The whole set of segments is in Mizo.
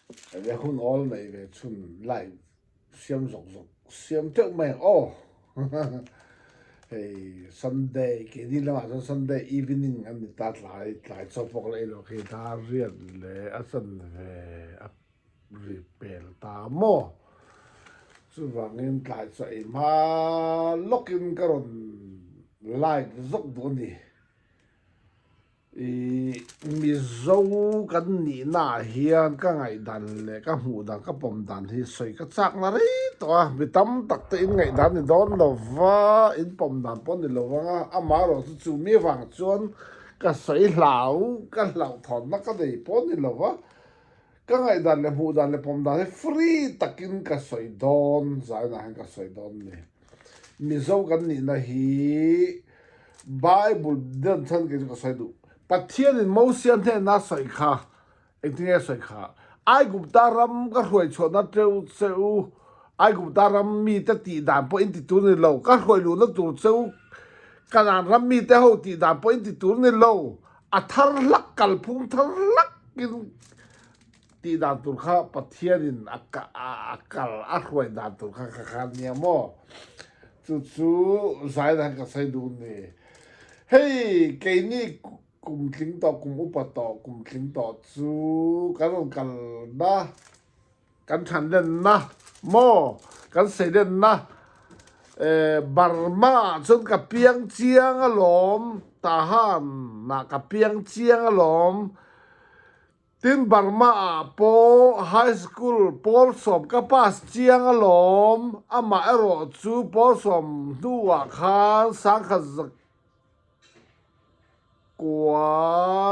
Enge hun awl nei ve chhun live siam zawk zawk siam teuh mai ang aw. Hei Sunday keini lamah chuan Sunday evening an ni ta tlai tlai chaw pawh ka la ei lo khi dar riat leh a chanve a ri pel ta maw. Chuvangin tlai chaw ei hma lawkin ka rawn live zawk duh a ni. I Mizo kan nihna ah hian ka ngaihdan leh ka hmuh dan ka pawm dan hi sawi ka chak na rei tawh a, mi tam tak te in ngaihdan ni dawn lo va, in pawm dan pawh ni lo vang a, amaherawh chu chu mi vang chuan ka sawi hlau, ka hlauhthawnna ka nei pawh ni lo va, ka ngaihdan leh hmuh dan leh pawm dan hi free takin ka sawi dawn, zainah hian ka sawi dawn a ni. Mizo kan nihna hi Bible den chhan kei chu ka sawi duh. Pathianin Mosia hnena sawi kha engtin nge sawi kha? Aigupta ram ka hruai chhuahna teuh che u, Aigupta ram mite tih dan pawh in ti tur ni lo, ka hruai luhna tur che u, Kanaan ram mite ho tih dan pawh in ti tur ni lo, a thar hlak kalphung thar hlakin Tih dan tur kha Pathianin a a kal a hruai dan tur kha kha kha nia maw? Chu chu zaina han ka sawi duh ni. Hei keini kum tling tawh kum upa tawh kum tling tawh chu kan rawn kalna kan thanlenna maw kan seilenna eh Burma ah chuan ka piang chiang alawm Tahan ah ka piang chiang alawm. Tin Burma ah pawh High School Pawlsawm ka pass chiang alawm, amah erawh chu Pawlsawm hnuah khan sangkhat zakua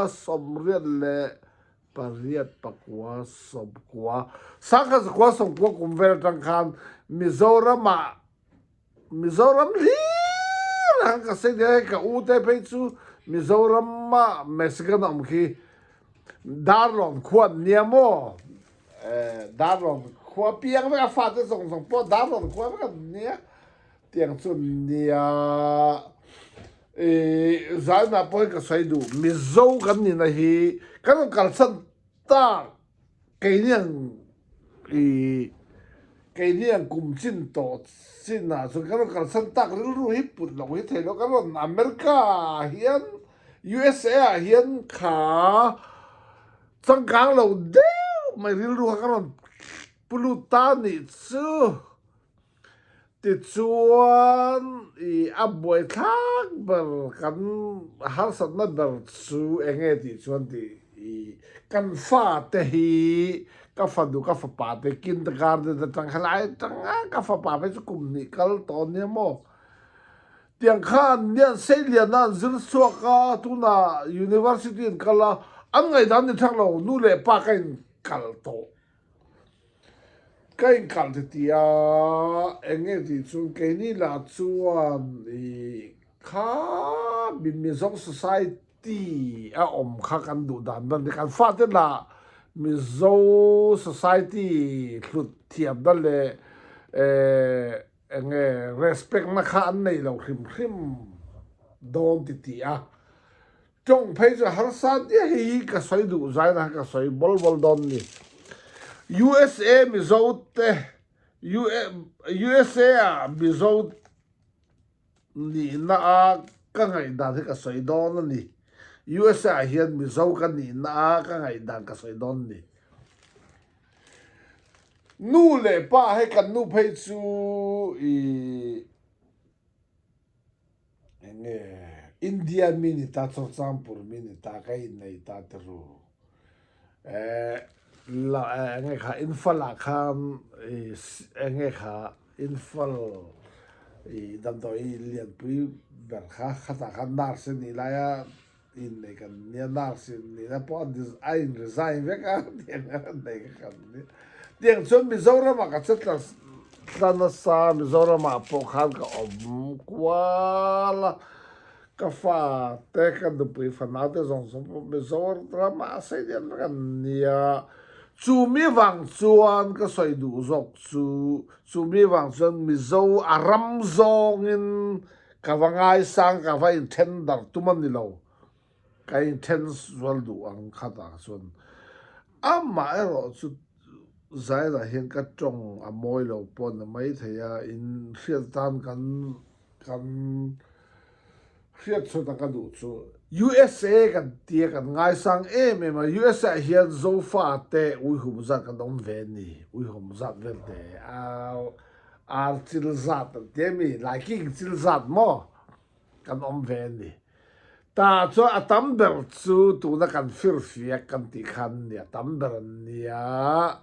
sawmriat leh pariat pakua sawmkua, sangkhat zakua sawmkua kum vel atang khan Mizoramah Mizoram hlir ang ka sawi nia hei ka u te phei chu Mizoram ah Mexican a awm khi Darlawn khua an nia maw eh Darlawn khua piang vek a fate zawng zawng pawh Darlawn khua vek an nia tiang chu an nia ih zainah pawh hi ka sawi duh Mizo kan nihna hi kan rawn kalsan tak. Keini ang i keini ang kum chin tawh chin ah chuan kan rawn kalsan tak rilru hi put loh hi thei lo kan rawn America ah hian USA ah hian kha changkang lo deuh mai rilru kha kan rawn pu lut ta nih chu. Tichuan, i a buaithlak ber kan harsatna ber chu eng nge tih chuan tih i kan fate hi ka fanu ka fapa te kindergarten atang helai atanga ka fapa phei chu kum hnih kal tawh ania maw? Tiang khan nian seiliana an zir chhuak a, tunah university an kal a, an ngaihdan ni thak lo nu leh pa ka in kal tawh. Ka inkalh ti ti a, eng nge tih chuan keini lah chuan i kha mi Mizo society a awm kha kan duh dan ber a ni. Kan fate lah Mizo society hlut thiamna leh eh eng nge respect na kha an nei lo hrim hrim dawn ti ti a. Tawng phei chu harsa diah hei hi ka sawi duh zaina kha ka sawi bawl bawl dawn ni. USA Mizo te USA ah Mizo nihna a ka ngaihdan hi ka sawi dawn a ni. USA ah hian Mizo ka nihna a ka ngaihdan ka sawi dawn a ni. Nu leh pa hei kan nu phei chu i Eng nge India mi ni ta Chawrchangpur mi ni ta ka innei ta te ru eh la eng nge kha Imphal ah khan eng nge kha Imphal i damdawi lianpui ber kha khatah khan nurse a nih laia innei kan nia nurse in nihna pawh a in resign vek a tiang a nei kha kan nia tiang chuan Mizoram ah ka che tla tla nasa Mizoram ah pawh khan ka awm kual a ka fa te ka nupui fanau te zawng zawng pawh Mizoram ah sei diam vek an nia chu mi vang chuan ka sawi duh zawk chu chu mi vang chuan Mizo a ram zawngin Ka va ngaisang ka va inthen darh tum a ni lo, ka inthen zual duh ang khatah chuan amah erawh chu Zailah hian ka tawng a mawi lo pawh na mai thei a, in hriat atan kan kan hriat chhuat a ka duh chu. USA kan tia kan ngaisang em em a, USA ah hian Zofa te uihum zat kan awm ve a ni, uihum zat vel te ar chil zat an tia mi, laiking chil zat maw? Kan awm ve a ni. Tah chuan a tam ber chu tuna kan firfiak kan tih khan a ni, a tam ber an nia.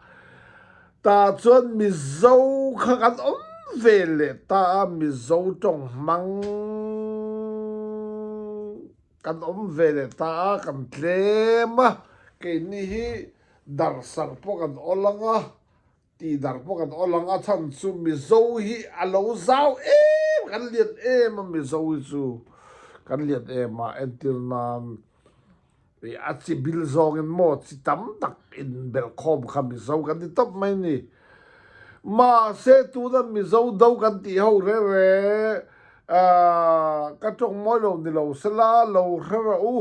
Tah chuan Mizo kha kan awm ve leh ta a, Mizo tawng hmang kan awm ve leh ta a, kan tlem a, keini hi darsar pawh kan awl ang a, Tih dar pawh kan aw lang a chhan chu Mizo hi a lo zau em kan lian em a Mizo hi chu kan lian em a entir nan ih a chi bil zawngin maw chi tam tak in belh khawm kha Mizo kan ti tawp mai ni. Mahse tuna Mizo do kan tih ho re re ah ka tawng mawi lo ni lo sela lo hre rawh u.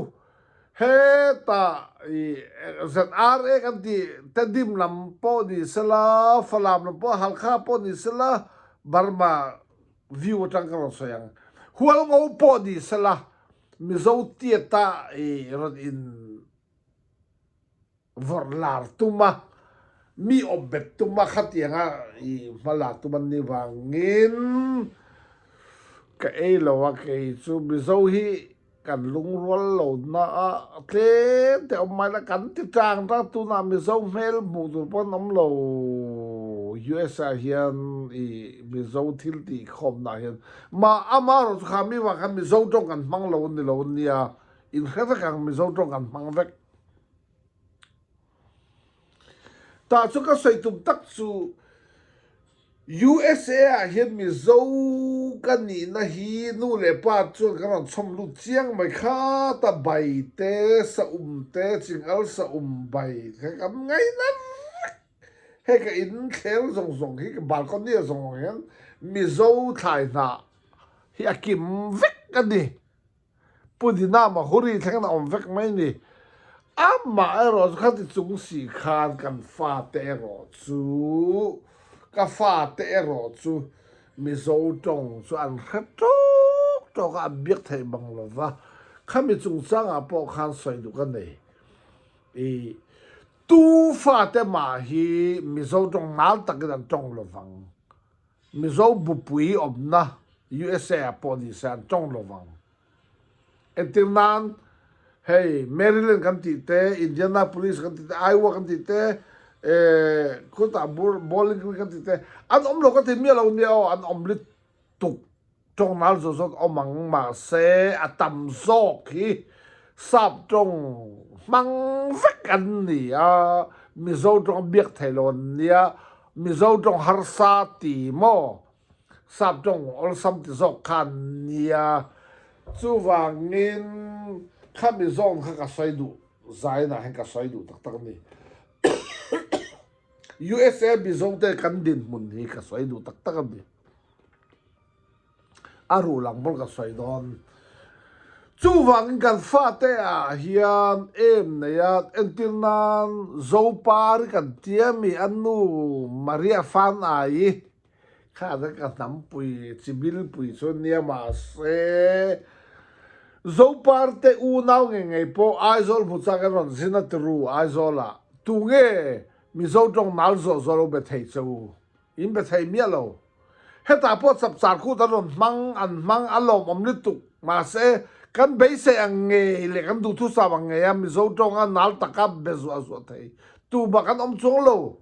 Hetah i ZRA kan tih Tedim lam pawh ni sela, Falam lam pawh, Halkha pawh ni sela, Burma view atang ka rawn sawi ang. Hualngo pawh ni sela, Mizo tiata i rawn in vawrh lar tum a, mi awp bet tum a khatianga i hma la tum an nih vangin ka ei lo a, kei chu Mizo hi kan lungrual lo na a tlem te awm mai la kan ti tang ta tunah Mizo hmel hmuh tur pawh an awm lo US ah hian i Mizo thil tih khawmna ah hian mah amaherawh chu kha mi vang khan Mizo tawng kan hmang lo a ni lo ania inhre vek ang Mizo tawng kan hmang vek. Tah chu ka sawi tum tak chu USA ah hian Mizo ka nihna hi nu leh pa chuan kan rawn chhawm lut chiang mai kha ta bai te, saum te, chingal saum bai kha kan ngaina vek. Hei ka in thler zawng zawng hi ka balcony ah zawng zawng hian Mizo thlai hnah hi a kim vek a ni. Pu Dina Mahuri thleng in a awm vek mai ni. Amah erawh chu khati chung si khan kan fate erawh chu, ka fate erawh chu Mizo tawng chu an hre tawk tawk a, an biak theih bang lo va. Khami chungchangah pawh khan sawi duh ka nei. I tu fate mah hi Mizo tawng nal takin an tawng lo vang. Mizo bupui awmna USA ah pawh ni se an tawng lo vang. Entir nan hei Maryland kan tih te, Indianapolis kan tih te, Iowa kan tih te, eh khutah Bowling Green kan tih te an awm lo ka ti miah lo nia aw, an awm lutuk tawng nal zawt zawt awm ang mahse a tam zawk hi sap tawng hmang vek an ni a, Mizo tawng a biak theih lo an nia. Mizo tawng harsa ti maw? Sap tawng awlsam ti zawk kha an nia. Chuvangin khami zawn kha ka sawi duh zainah hian ka sawi duh tak tak a ni. USA Mizo te kan dinhmun hi ka sawi duh tak tak a ni. A ruh lang bawk ka sawi dawn. Chuvangin kan fate ah hian em nei a, entir nan Zopari kan tia mi a nu Maria Fan Ai kha te ka hnampui chibilpui chu nia mahse Zopar te unau ngei ngei pawh Aizawl hmu chak an rawn zin a ti ru Aizawl ah tunge Mizo tawng nal zawh zawh lo be thei che u. In be thei miah lo. Hetah pawh chapchar kut an rawn hmang, an hmang a lawmawm lutuk. Mahse, kan beisei ang ngei leh kan duhthusam ang ngei a Mizo tawnga nal taka be zuah zuah thei tumah kan awm chuang lo.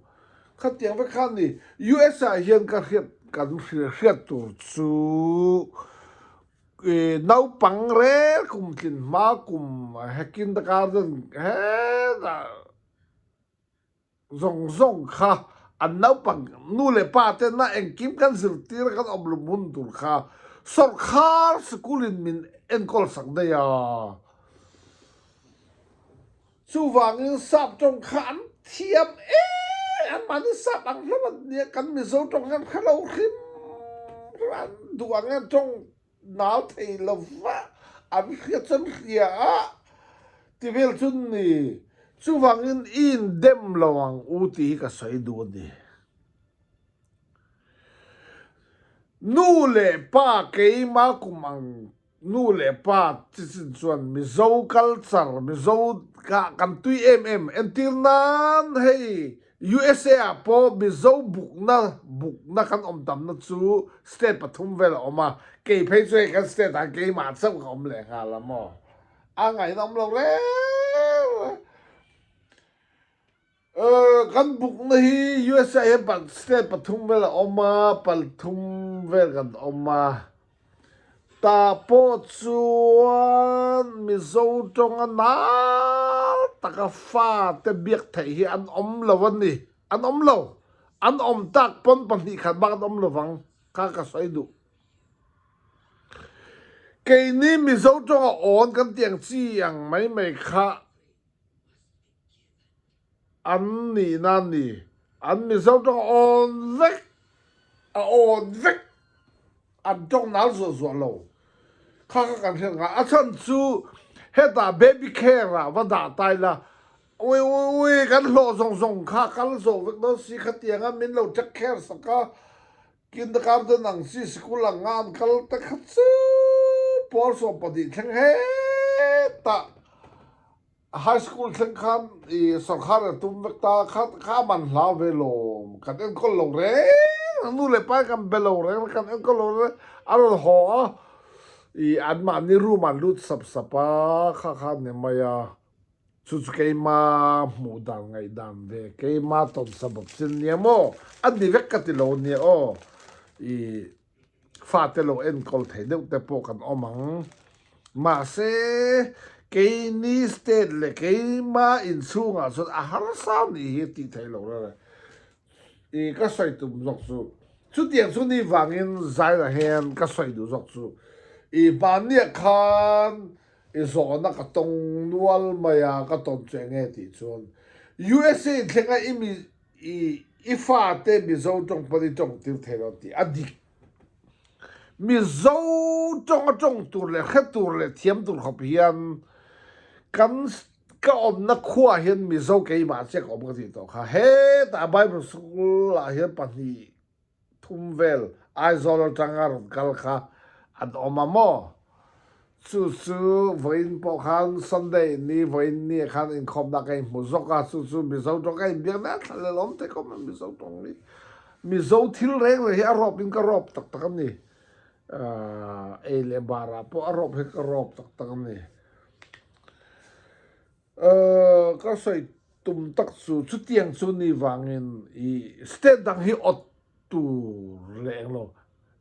Khatiang vek kha a ni. US ah hian ka hriat kan hriat tur chu naupang rel kum tlin hma kum he kindergarten hetah zawng zawng kha an naupang nu leh pa tena engkim kan zirtir a kan awm lum hun tur kha sawrkhar sikul in min enkawl sak daih a. Chuvangin sap tawng kha an thiam em an mahni sap ang hlawm an nia kan Mizo tawng hian hre lo hrim hrim an duh ang hian tawng Nau thei lova an hria chuan hria a ti vel chu ni. Chuvangin i indem lo ang u tih hi ka sawi duh a ni. Nu leh pa keima kum ang nu leh pa chi chin chuan Mizo culture, Mizo kah kan tui em em. Entir nan hei USA ah pawh Mizo bukna bukna kan awm tamna chu state pathum vel a awm a, kei phei chu hei kan state ah keimah chauh ka awm leh nghal a maw. A ngaihnawm lo reng reng. Kan bukna hi USA hian state pathum vel a awm a, pathum vel kan awm a. Tah pawh chuan Mizo tawnga nal taka fate biak theih hi an awm lo a ni. An awm lo. An awm tak pawn 2 khat bak an awm lovang kha ka sawi duh. Keini Mizo tawnga awn kan tih ang chi ang mai mai kha An nihna a ni. An Mizo tawng a awn vek, a awn vek. An tawng nal zuah zuah lo. Kha kha kan hriat ngai. A chhan chu hetah baby care ah va dah ta ila, ui ui ui kan hlawh zawng zawng kha kal zawh vek dawn si khatianga min lo take care sak a, kindergarten ang chi sikul anga an kal te kha chu pawl 12 thleng hetah High school thleng khan i sorkar a tum vek ta kha kha man hlau ve lawm kan enkawl lo reng reng nu leh pa kan be lo reng reng kan enkawl lo reng a rawn haw a i anmahni room an lut sap sap a kha kha ni mai a chu chu keima hmuh dan ngaihdan ve keima tawn sabab chin nia maw a ni vek ka ti lo nia aw i Fate lo enkawl thei deuh te pawh kan awm ang. Mahse, keini state leh keima inchhungah chuan a harsa nih hi tih theih loh reng reng. I ka sawi tum zawk chu, chutiang chu ni vangin Zaina hian ka sawi duh zawk chu, i hmanniah khan i zawhna ka tawng nual mai a, ka tawn chu enge tih chuan USA thlenga i mi I i fate Mizo tawng pawn i tawng tir thei lo tih a dik. Mizo tawng a tawng tur leh hre tur leh thiam tur khawp hian kan ka awmna khuaah hian Mizo keimah chiah ka awm ka tih tawh kha. Hetah Bible School ah hian pahnih thum vel Aizawl atanga rawn kal kha an awm a maw? Chu chu vawiin pawh khan Sunday ni vawiin ni ah khan inkhawmna ka inhmu zawk a, chu chu Mizo tawng ka inbiak nen thla leh lawm thei khawp mai Mizo tawng hi. Mizo thil reng reng hi a rawp in ka rawp tak tak a ni. Ei leh bar ah pawh a rawp hi ka rawp tak tak a ni. Ka sawi tum tak chu chutiang chu ni vangin i state dang hi awt tur leh eng lo.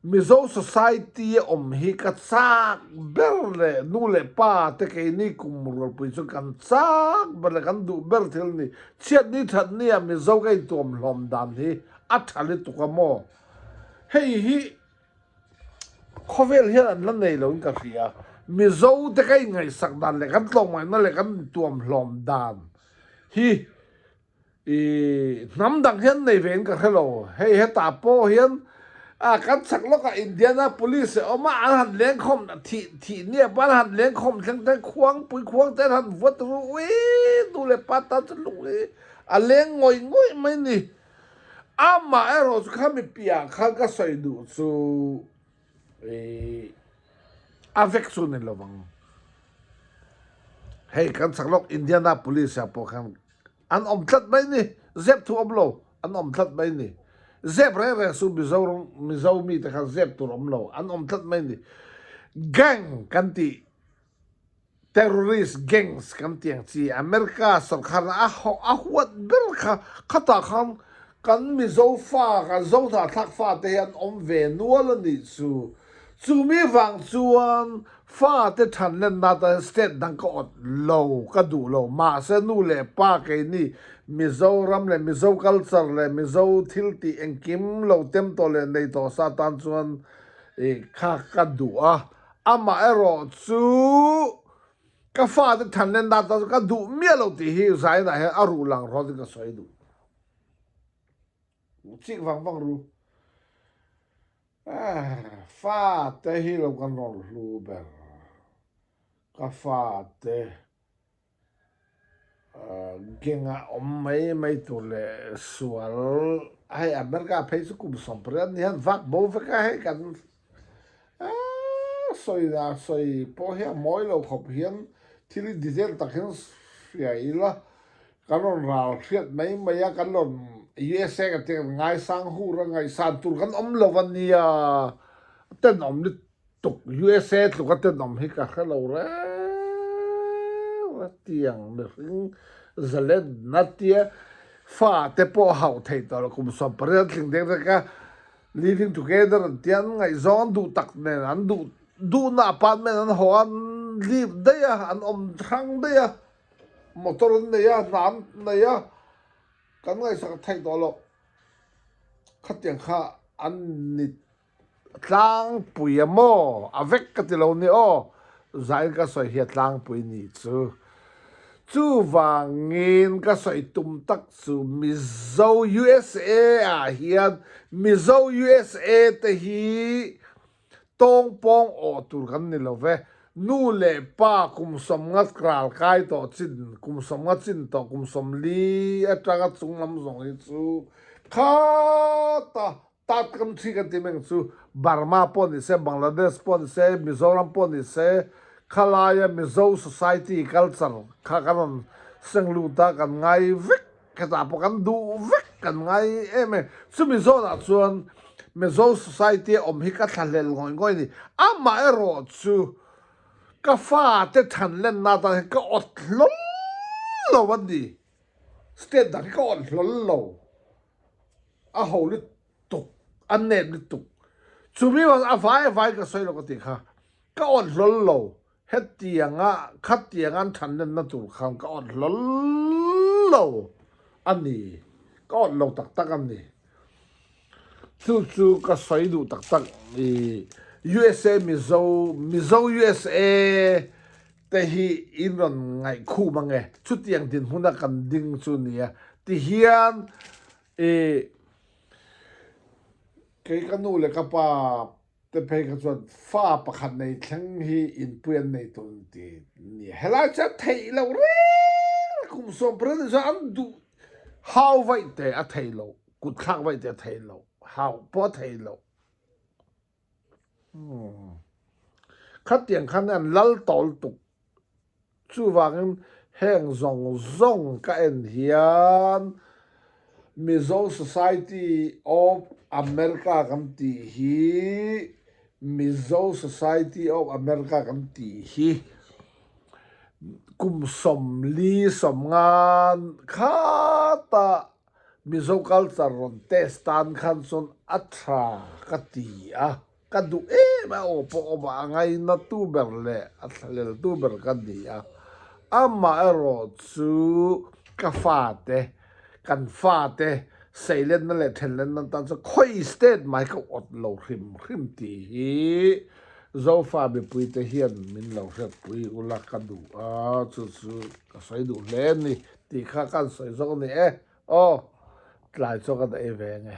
Mizo society a awm hi ka chak ber leh nu leh pa te keini kum rualpui chu kan chak ber leh kan duh ber thil ni. Chhiatni thatni ah Mizo ka intuam hlawm dan hi a tha lutuk a maw? Hei hi Khawvel hian an la nei loin ka hria. Mizo te ka inngaihsak dan leh kan tlawmngaihna leh kan intuam hlawm dan hi i hnam dang hian nei ve in ka hre lo. Hei hetah pawh hian a kan chhak lawkah Indiana police a awm a, an han lengkhawm thih thih nia pawh an han lengkhawm thleng thleng khuangpui khuang te an han vuat ru ui nu leh pa tan chu lung hi a leng ngawih ngawih mai ni. Amah erawh chu khami piah khan ka sawi duh chu a vek chu ni lovang. Hei kan chak lawk Indianapolis ah pawh khan an awm tlat mai ni, zep thu awm lo, an awm tlat mai ni. Zep reng reng su Mizoram Mizo mite khan zep tur awm lo, an awm tlat mai ni. Gang kan tih Terrorist gangs kan tih ang chi America sorkharna a a huat ber kha khatah khan kan Mizo fa kan Zo hnahthlak fa te hi an awm ve nual a nih chu. Chumi vang chuan fa te than lenna atan hian state dang ka awt lo ka duh lo mahse nu leh pa keini Mizoram leh Mizo culture leh Mizo thil tih engkim lo tem tawh leh nei tawh sa tan chuan i kha ka duh a. Amah erawh chu ka fate than len dan tan chu ka duh miah lo tih hi Zainah hian a ruh lang rawt in ka sawi duh. Chik vang vang ru. Fate hi lo kan rawn hlu ber. Ka fate. Gang-a awm mai mai tur leh sual hei America phei chu kum 18 ni hian vak bo vek a hei kan sawi dah sawi pawh hi a mawi lo khawp hian thil hi detail tak hian hria ila kan rawn ral hriat mai mai a kan rawn USA kan tih kan ngaisang hur a ngaihsan tur kan awm lo a nia tenawm lutuk. Tuk USA tluka tenawm hi ka hre lo reng a tiang mihring zalenna tia fa te pawh hauh theih tawh lo kum 18 an tling dek dek a living together an tia an ngaihzawng an duh tak nen an duh duhna apartment an haw a an live daih a an awm hrang daih a motor an nei a hna an nei a kan ngaihsak theih tawh lo khatiang kha an ni Tlangpui a maw? A vek ka ti lo ni aw. Zain ka sawi hi a tlangpui ni chu. Chuvangin ka sawi tum tak chu Mizo USA ah hian Mizo USA te hi tawngpawng awh tur kan ni lo ve. Nu leh pa kum 50 ral kai tawh chin, kum 50 chin tawh kum 40 atanga chunglam zawng hi chu khata Third country kan tih meng chu Burma pawh ni se, Bangladesh pawh ni se, Mizoram pawh ni se, khalaia Mizo society culture kha kan rawn seng lut a, kan ngai vek, hetah pawh kan duh vek, kan ngai em em. Chumi zawnah chuan Mizo society a awm hi ka thlahlel ngawih ngawih a ni. Amaherawh chu ka fate than lenna atan hian ka awt hlawl lo a ni. State dang hi ka awt hlawl lo. A ho lutuk, a nep lutuk. Chumi vang a vai a vai ka sawi lo ka tih kha, ka awt hlawl lo. Hetianga khatianga an than lenna tur khan ka awt hlawl lo a ni. Ka awt lo tak tak a ni. Chu chu ka sawi duh tak tak i USA Mizo, Mizo USA te hi in rawn ngaihkhum ange, chutiang dinhmuna kan ding chu nia tihian i kei ka nu leh ka pa te phei kha chuan fa pakhat nei thleng hi inpui an nei tur an ti nia, helai chuan theih loh reng a kum 18 ni chuan an duh hau vaih te a theih loh, kut thlak vaih te a theih loh, hau pawh a theih loh. Khatiang khan an lal tawl tuk. Chuvangin heng zawng zawng ka en hian Mizo Society of America kan tih hi Mizo Society of America kan tih hi kum 40 50 khata Mizo culture rawn test tan khan chuan a tha ka ti a, ka duh em a, aw pawh awm a, a ngaina tu ber leh a thlalel tu ber ka ni a, amaherawh chu ka fate, kan fate seilenna leh thenlenna tan chuan khawi state mai ka awt lo hrim hrim tih hi Zofa mipuite hian min lo hriatpui ula ka duh a, chu chu ka sawi duh hle a ni. Tih kha kan sawi zawk a ni e. Aw, tlai chu kan ei ve nge.